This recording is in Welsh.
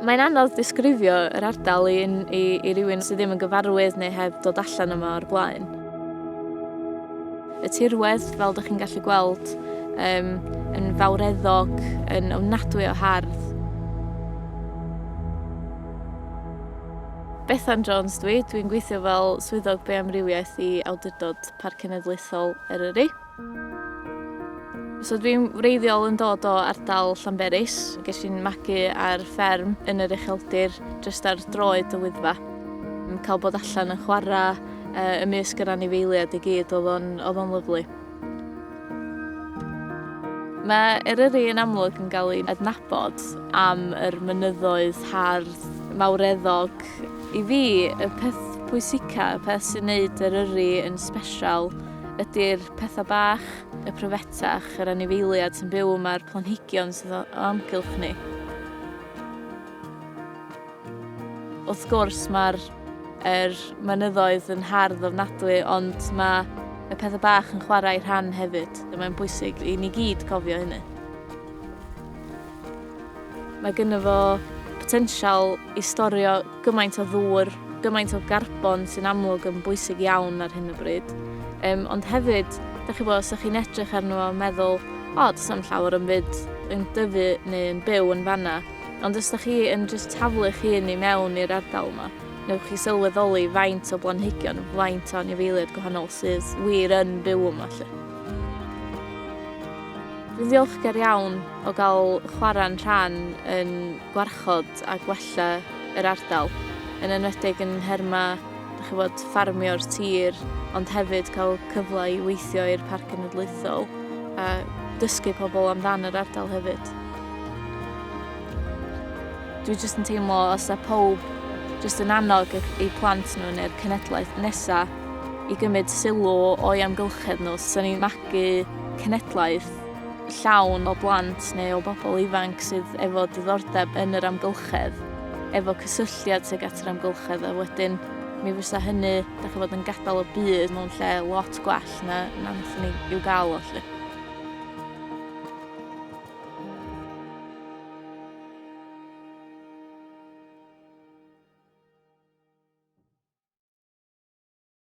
Mae'n anodd disgrifio yr ardal i, i, i rywun sydd ddim yn gyfarwydd neu heb dod allan yma o'r blaen. Y tirwedd, fel ydych chi'n gallu gweld, um, yn fawreddog, yn ofnadwy o hardd. Bethan Jones dwi, dwi'n gweithio fel swyddog bioamrywiaeth i Awdurdod Parc Cenedlaethol Eryri. So dwi'n wreiddiol yn dod o ardal Llanberis. Ges i'n magu ar fferm yn yr ucheldir jyst ar droed y Wyddfa. Cael bod allan yn chwarae uh, ymysg yr anifeiliaid i gyd, oedd o'n, oedd o'n lyflu. Mae Eryri yn amlwg yn cael ei adnabod am yr mynyddoedd hardd, mawreddog. I fi, y peth pwysica, y peth sy'n neud Eryri yn sbesial, ydy'r pethau bach, y pryfetach, yr anifeiliaid sy'n byw yma, a'r planhigion sydd o amgylch ni. Wrth gwrs mae'r er mynyddoedd yn hardd ofnadwy, ond mae y pethau bach yn chwarae rhan hefyd. Mae'n bwysig i ni gyd cofio hynny. Mae gynno fo potensial i storio gymaint o ddŵr, gymaint o garbon sy'n amlwg yn bwysig iawn ar hyn o bryd. Um, ond hefyd, da chi bod, os ydych chi'n edrych arno fo a meddwl, o, oh, does na'm llawer yn byd yn dyfu neu yn byw yn fanna. Ond os da chi yn just taflu'ch hun i mewn i'r ardal yma, newch chi sylweddoli faint o blanhigion, faint o anifeiliaid gwahanol sydd wir yn byw yma. Lle. Dwi'n ddiolchgar iawn o gael chwarae'n rhan yn gwarchod a gwella yr ardal, yn enwedig yn nhermau dych chi bod, ffarmio'r tir, ond hefyd cael cyfle i weithio i'r Parc Cenedlaethol a dysgu pobl amdan yr ardal hefyd. Dwi jyst yn teimlo os 'sa pawb jyst yn annog eu plant nhw neu'r cenedlaeth nesa i gymryd sylw o'i amgylchedd nhw, 'sa ni'n magu cenedlaeth llawn o blant neu o bobl ifanc sydd efo diddordeb yn yr amgylchedd, efo cysylltiad tuag at yr amgylchedd a wedyn mi fysa hynny, dach chi'n gwbod, yn gadael y byd mewn lle lot gwell na, na wnaethon ni i'w gael o 'lly.